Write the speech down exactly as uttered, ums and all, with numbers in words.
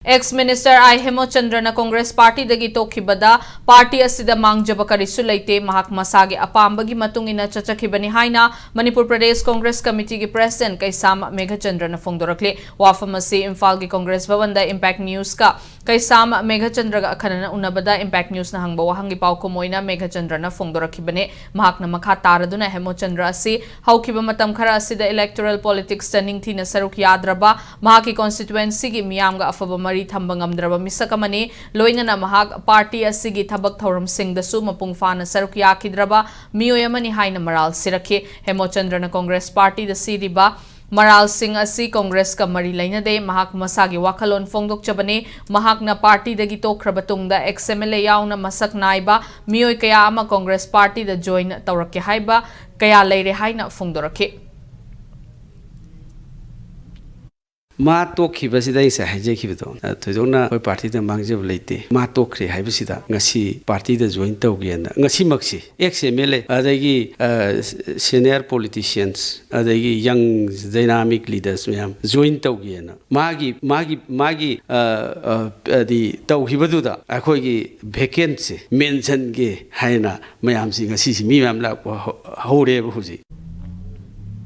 Ex Minister I ꯍꯦꯃꯣꯆꯟꯗ꯭ꯔꯅ ꯀꯣꯡꯒ꯭ꯔꯦꯁ ꯄꯥꯔꯇꯤꯗꯒꯤ ꯇꯣꯛꯈꯤꯕꯗ ꯄꯥꯔꯇꯤ ꯑꯁꯤꯗ ꯃꯥꯡꯖꯕ ꯀꯔꯤꯁꯨ ꯂꯩꯇꯦ, ꯃꯍꯥꯛ ꯃꯁꯥꯒꯤ ꯑꯄꯥꯝꯕꯒꯤ ꯃꯇꯨꯡ ꯏꯟꯅ ꯆꯠꯆꯈꯤꯕꯅꯤ ꯍꯥꯏꯅ ꯃꯅꯤꯄꯨꯔ ꯄ꯭ꯔꯗꯦꯁ ꯀꯣꯡꯒ꯭ꯔꯦꯁ ꯀꯃꯤꯇꯤꯒꯤ ꯄ꯭ꯔꯦꯁꯤꯗꯦꯟꯠ ꯀꯩꯁꯥꯝ ꯃꯦꯘꯆꯟꯗ꯭ꯔꯅ ꯐꯣꯡꯗꯣꯔꯛꯂꯤ꯫ ꯋꯥꯐꯝ ꯑꯁꯤ ꯏꯝꯐꯥꯜꯒꯤ ꯀꯣꯡꯒ꯭ꯔꯦꯁ ꯚꯕꯟꯗ ꯏꯝꯄꯦꯛ ꯅ꯭ꯌꯨꯁꯀ ꯀꯩꯁꯥꯝ ꯃꯦꯘꯆꯟꯗ꯭ꯔꯒ ꯑꯈꯟꯅꯅ ꯎꯅꯕꯗ ꯏꯝꯄꯦꯛ ꯅ꯭ꯌꯨꯁꯅ ꯍꯪꯕ ꯋꯥꯍꯪꯒꯤ ꯄꯥꯎꯈꯨꯝ ꯑꯣꯏꯅ ꯃꯦꯘꯆꯟꯗ꯭ꯔꯅ ꯐꯣꯡꯗꯣꯔꯛꯈꯤꯕꯅꯤ꯫ ꯃꯍꯥꯛꯅ ꯃꯈꯥ ꯇꯥꯔꯗꯨꯅ ꯍꯦꯃꯣꯆꯟꯗ꯭ꯔ ꯑꯁꯤ ꯍꯧꯈꯤꯕ ꯃꯇꯝ ꯈꯔ ꯑꯁꯤꯗ ꯏꯂꯦꯛꯇꯣꯔꯦꯜ ꯄꯣꯂꯤꯇꯤꯛꯁꯇ ꯅꯤꯡꯊꯤꯅ ꯁꯔꯨꯛ ꯌꯥꯗ꯭ꯔꯕ, ꯃꯍꯥꯛꯀꯤ ꯀꯣꯟꯁꯇꯤꯇ꯭ꯋꯦꯟꯁꯤꯒꯤ ꯃꯤꯌꯥꯝꯒ ꯑꯐꯕ ꯃꯔꯤ ꯊꯝꯕ ꯉꯝꯗ꯭ꯔꯕ ꯃꯤꯁꯛ ꯑꯃꯅꯤ꯫ ꯂꯣꯏꯅꯅ ꯃꯍꯥꯛ ꯄꯥꯔꯇꯤ ꯑꯁꯤꯒꯤ ꯊꯕꯛ ꯊꯧꯔꯝꯁꯤꯡꯗꯁꯨ ꯃꯄꯨꯡ ꯐꯥꯅ ꯁꯔꯨꯛ ꯌꯥꯈꯤꯗ꯭ꯔꯕ ꯃꯤꯑꯣꯏ ꯑꯃꯅꯤ ꯍꯥꯏꯅ ꯃꯔꯥꯜ ꯁꯤꯔꯛꯈꯤ꯫ ꯍꯦꯃꯣꯆꯟꯗ꯭ꯔꯅ ꯀꯣꯡꯒ꯭ꯔꯦꯁ ꯄꯥꯔꯇꯤꯗ ꯁꯤꯔꯤꯕ ꯃꯔꯥꯜꯁꯤꯡ ꯑꯁꯤ ꯀꯣꯡꯒ꯭ꯔꯦꯁꯀ ꯃꯔꯤ ꯂꯩꯅꯗꯦ꯫ ꯃꯍꯥꯛ ꯃꯁꯥꯒꯤ ꯋꯥꯈꯜꯂꯣꯟ ꯐꯣꯡꯗꯣꯛꯆꯕꯅꯤ꯫ ꯃꯍꯥꯛꯅ ꯄꯥꯔꯇꯤꯗꯒꯤ ꯇꯣꯛꯈ꯭ꯔꯕ ꯇꯨꯡꯗ ꯑꯦꯛꯁ ꯑꯦꯝ ꯑꯦꯜ ꯑꯦ ꯌꯥꯎꯅ ꯃꯁꯛ ꯅꯥꯏꯕ ꯃꯤꯑꯣꯏ ꯀꯌꯥ ꯑꯃ ꯀꯣꯡꯒ꯭ꯔꯦꯁ ꯄꯥꯔꯇꯤꯗ ꯖꯣꯏꯟ ꯇꯧꯔꯛꯀꯦ ꯍꯥꯏꯕ ꯀꯌꯥ ꯂꯩꯔꯦ ꯍꯥꯏꯅ ꯐꯣꯡꯗꯣꯔꯛꯈꯤ꯫ ꯃꯥ ꯇꯣꯛꯈꯤꯕꯁꯤꯗ ꯑꯩ ꯉꯁꯥꯏ ꯍꯥꯏꯖꯈꯤꯕꯗꯣ, ꯑ, ꯊꯣꯏꯗꯣꯛꯅ ꯑꯩꯈꯣꯏ ꯄꯥꯔꯇꯤꯗ ꯃꯥꯡꯖꯕ ꯂꯩꯇꯦ꯫ ꯃꯥ ꯇꯣꯛꯈ꯭ꯔꯦ ꯍꯥꯏꯕꯁꯤꯗ ꯉꯁꯤ ꯄꯥꯔꯇꯤꯗ ꯖꯣꯏꯟ ꯇꯧꯒꯦꯅ, ꯉꯁꯤꯃꯛꯁꯤ ꯑꯦꯛꯁ ꯑꯦꯝ ꯑꯦꯜ ꯑꯦ, ꯑꯗꯒꯤ, ꯑ, ꯁꯦꯅꯤꯌꯔ ꯄꯣꯂꯤꯇꯤꯁꯤꯌꯟꯁ, ꯑꯗꯒꯤ ꯌꯪ ꯗꯥꯏꯅꯥꯃꯤꯛ ꯂꯤꯗꯔꯁ ꯃꯌꯥꯝ ꯖꯣꯏꯟ ꯇꯧꯒꯦꯅ ꯃꯥꯒꯤ, ꯃꯥꯒꯤ, ꯃꯥꯒꯤ, ꯑ, ꯑ, ꯍꯥꯏꯗꯤ ꯇꯧꯈꯤꯕꯗꯨꯗ ꯑꯩꯈꯣꯏꯒꯤ ꯚꯦꯀꯦꯟꯁꯤ ꯃꯦꯟꯁꯟꯒꯦ ꯍꯥꯏꯅ ꯃꯌꯥꯝꯁꯤ ꯉꯁꯤꯁꯤ ꯃꯤ ꯃꯌꯥꯝ ꯂꯥꯛꯄ ꯍꯧ-, ꯍꯧꯔꯦꯕ ꯍꯧꯖꯤꯛ꯫